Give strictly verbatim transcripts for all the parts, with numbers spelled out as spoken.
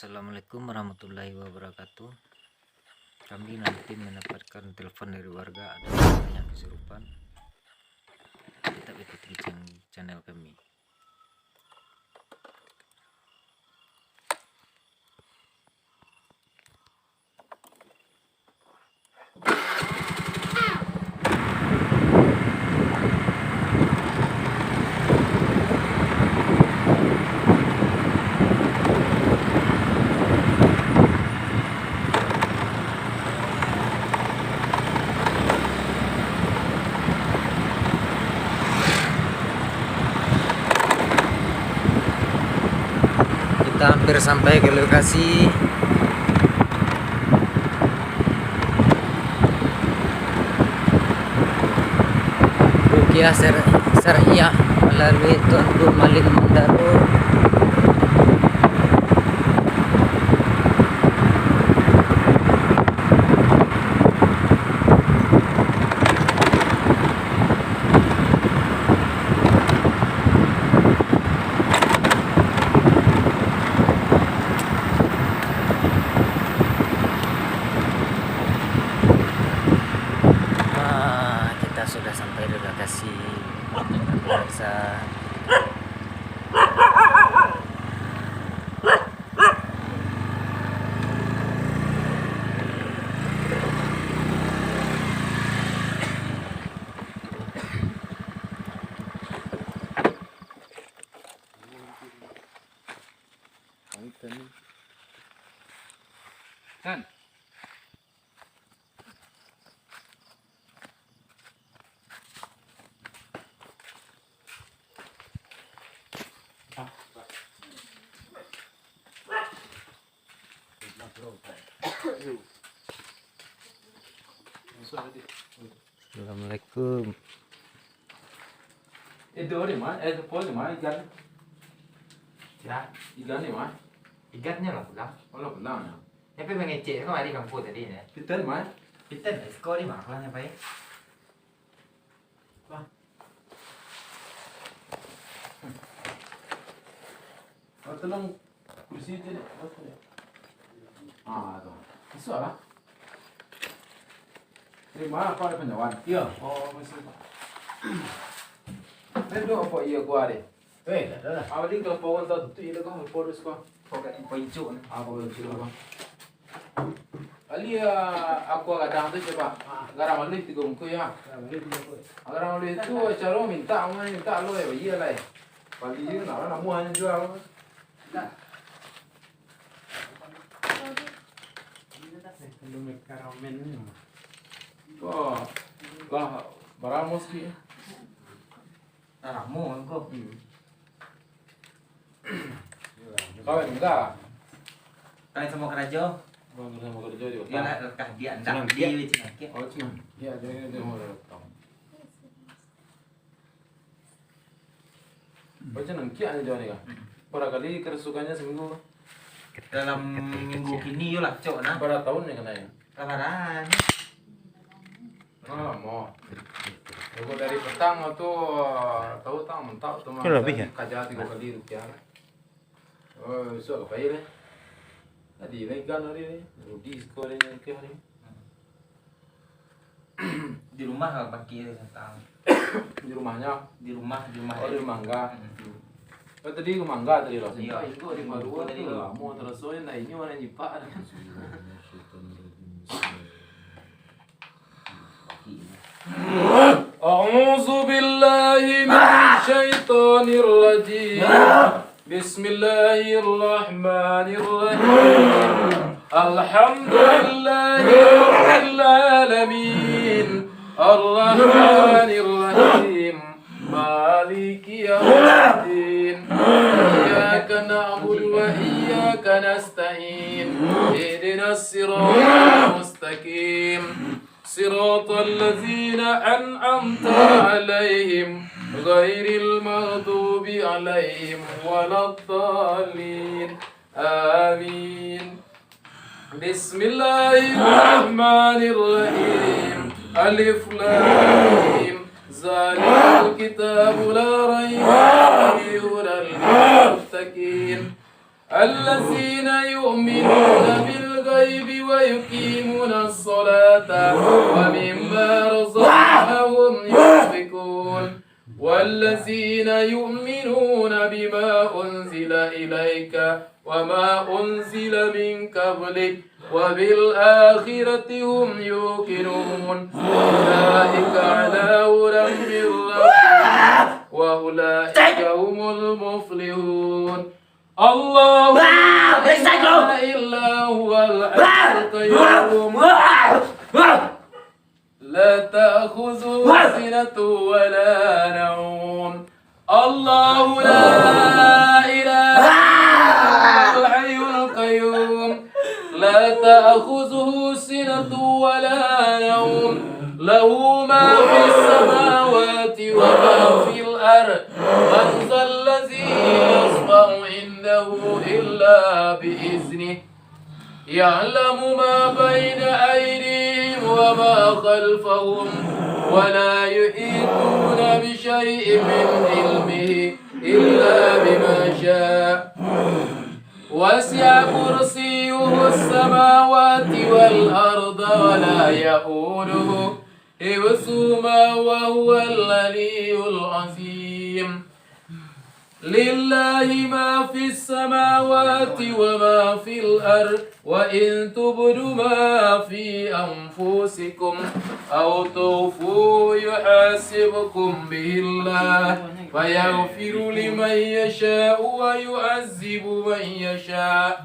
Assalamualaikum warahmatullahi wabarakatuh. Kami nanti mendapatkan telepon dari warga, ada orang yang kesurupan. Tetap ikuti chan-, channel kami. Kita hampir sampai ke lokasi. Ruqyah Syar-, Syariah melalui Tuanku Malik Mandaro. Ah, kita sudah sampai di lokasi, pemirsa. Kan? Assalamualaikum. Eh, do ni, Mai. Eh, sepo ni, Mai, igan. Ya. Igan ni, Mai. Igannyo lah pulang. Oh, lah pulang, ya. Tapi mangecek kamari kampuang tadi, ya. Piten, Mai. Piten, siko ni, Mai, pulang sampai. Wah. Oh, tolong kursi tu, dek. Ah, tu. Masuak lah. Terima apa ada penyawan? Iya. Oh, masih, Pak. Saya duduk apa iya gua deh. Eh, dah, dah, dah. Apa dia kalau pohon tau tu, iya dah kau, pohon tu suka. Pokok poincuk ni. Ah, pohon tu suka. Ali, ah, aku gadang tu coba. Ah. Garam alih tiga bungkus ya. Garam alih tiga bungkus. Ah, garam alih tu cara minta, minta lo ya, iya lah. Bali je nak, nak muah je jual. Nah. Wah, lah, baramo sikit. Lah lamo ko. Hmm. Kawin enggak? Kawin samo karajo. Kawin samo karajo di Batam. Iyo lah, kah dia ndak di Cina Kiek. Oh, Cina. Dia, dia, dia, dia. Oh, dari Batam. Baca nangkiak ni jawab ni kah? Hmm. Bara kali kerasukannya seminggu? Dalam minggu kini yo lah, cok nah. Bara tahun ni kanai? Labaran. Ah, lamo. Kalau dari petang tu, tahu tang mentak tu mah. Kira lebih, ya? Kaja tiga kali rupiah lah. Oh, besok ka pai lai. Tadi lai gan hari ni. Rudi siko hari ni, hari ni. Di rumah lah pakai santang. Di rumahnya? Di rumah, di rumah. Oh, di rumah angga. Hmm. Oh, tadi rumah angga tadi lo? Iya. Itu di rumah dua tadi lo. Lamo taraso, nak inyo, nak nyipak. أعوذ بالله من الشيطان الرجيم. بسم الله الرحمن الرحيم. الحمد لله رب العالمين. الرحمن الرحيم. مالك يوم الدين. إياك نعبد وإياك نستعين. اهدنا الصراط المستقيم. صراط الذين أنعمت عليهم غير المغضوب عليهم ولا الضالين. آمين. بسم الله الرحمن الرحيم. ألف لام ميم. ذلك الكتاب لا ريب فيه هدى للمتقين. الذين يؤمنون بالغيب ويقيمون الصلاة ومما رزقناهم ينفقون. والذين يؤمنون بما أنزل إليك وما أنزل من قبلك وبالآخرة هم يوقنون. أولئك على هدى من ربهم وأولئك هم المفلحون. الله لا إله إلا هو الحي القيوم. لا تأخذه سنة ولا نوم. الله لا إله إلا هو الحي القيوم. لا تأخذه سنة ولا نوم. له ما في السماوات وما في الأرض. من ذا الذي يشفع عنده إلا بإذنه. يعلم ما بين أيديهم وما خلفهم، ولا يحيطون بشيء من علمه إلا بما شاء. وسع كرسيه السماوات والأرض ولا يئوده حفظهما وهو العلي العظيم. لله ما في السماوات وما في الأرض، وإن تبدوا ما في أنفسكم أو تخفوه يحاسبكم به الله، فيغفر لمن يشاء ويعذب من يشاء،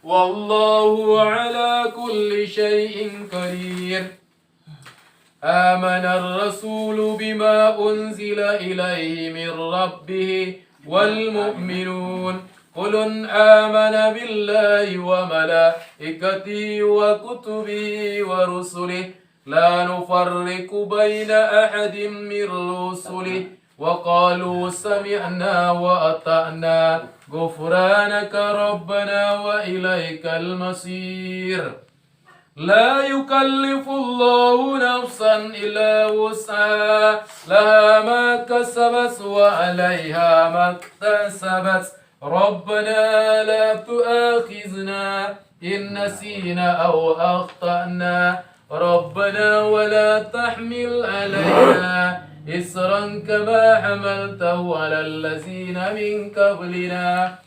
والله على كل شيء قدير. آمن الرسول بما أنزل إليه من ربه والمؤمنون، كل آمن بالله وملائكته وكتبه ورسله، لا نفرق بين أحد من رسله، وقالوا سمعنا وأطعنا، غفرانك ربنا وإليك المصير. لا يكلف الله نفسا إلا وسعها، لها ما كسبت وعليها ما اكتسبت. ربنا لا تؤاخذنا إن نسينا أو أخطأنا. ربنا ولا تحمل علينا إصرا كما حملته على الذين من قبلنا.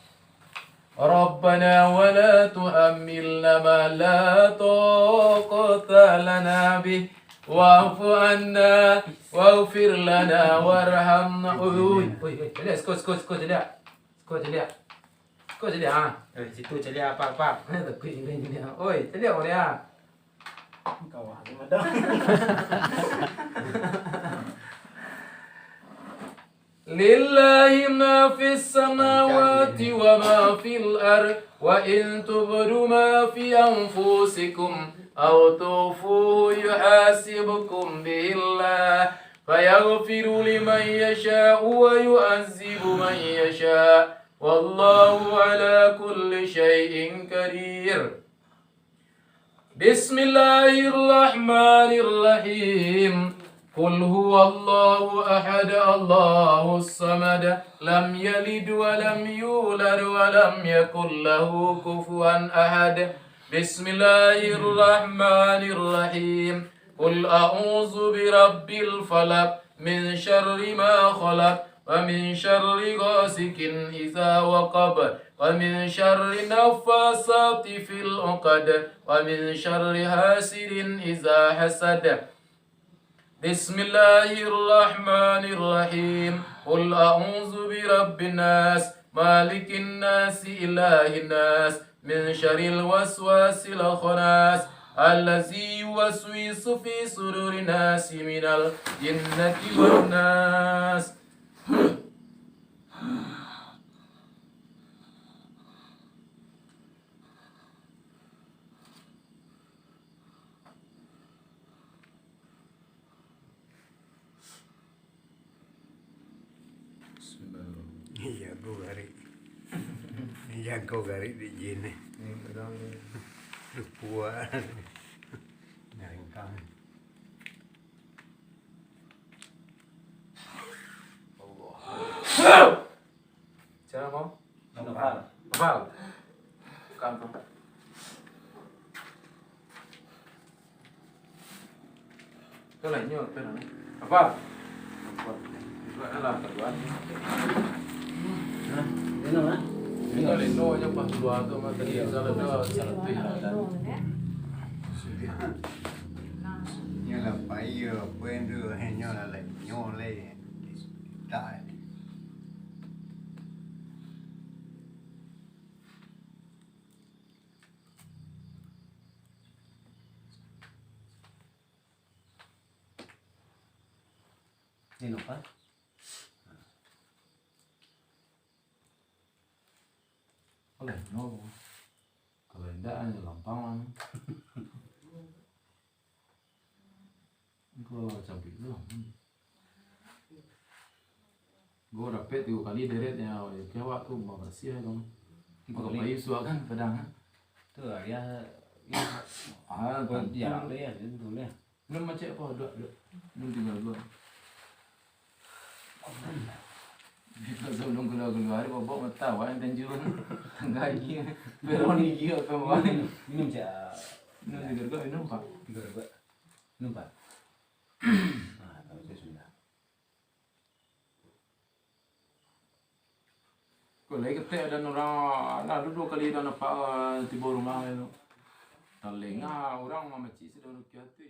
ربنا ولا تحملنا ما لا طاقة لنا به واعف عنا واغفر لنا وارحمنا. Oi, oi, oi, oi, caliak, siko, siko, siko, caliak. Siko, caliak. Siko, caliak, ha. Eh, situ caliak apa, apa? Takut ini, ini. Oi, caliak, oi, ha. Kawah, Madang. لله ما في السماوات وما في الأرض، وإن تبدوا ما في أنفسكم أو تخفوه يحاسبكم به الله، فيغفر لمن يشاء ويعذب من يشاء، والله على كل شيء قدير. بسم الله الرحمن الرحيم. قل هو الله أحد، الله الصمد، لم يلد ولم يولد ولم يكن له كفوا أحد. بسم الله الرحمن الرحيم. قل أعوذ برب الفلق، من شر ما خلق، ومن شر غاسق إذا وقب، ومن شر النفاثات في العقد، ومن شر حاسد إذا حسد. بسم الله الرحمن الرحيم. قل أعوذ برب الناس، مالك الناس، إله الناس، من شر الوسواس الخناس، الذي يوسوس في صدور الناس من الجنة والناس. Bismillahirrahmanirrahim. Jago garik. Jago garik di jin ni. Lupa. Nyarengkang. Cara mau? Hafal. Hafal. Kan tu. Kan lain nyo, kan. Apa? Apa? Itu adalah keluar. Hah? Leno, nah? Itu leno aja pas keluar tu, mah, tadi salah dah, salah tu, ya, dan. Nyo lah pai, apa yang tu, nyo lah, lah, nyo lah, tak. Leno, Pak. Kalau indak, kalau indak, hanya lampang lah. Engkau campik tu lah. Gue dapet tiga kali deret ya, ya, kayak awak tu mau bersih ya, kamu. Tiga kali. Pakai payu suak kan, pedang, ah. Tu lah, ya, ya. Ah, oh, tentu. Jarak tu ya, tentu lah. Minum macam apa? Dua, dua. Minum tiga dua. Sebelum keluar-keluar, bawa mata awak yang tenju. Tangga gigi. Beroni gigi apa yang bawa ni? Minum, minum, cak. Minum tiga dua, minum, Pak. Tiga dua. Minum, Pak. Nah, kalau saya sudah. Kok lai ketek dan urang, lah duo kali dah nampak, eh, tibo rumah tu. Talengah urang mamacik sudah rukiah tu.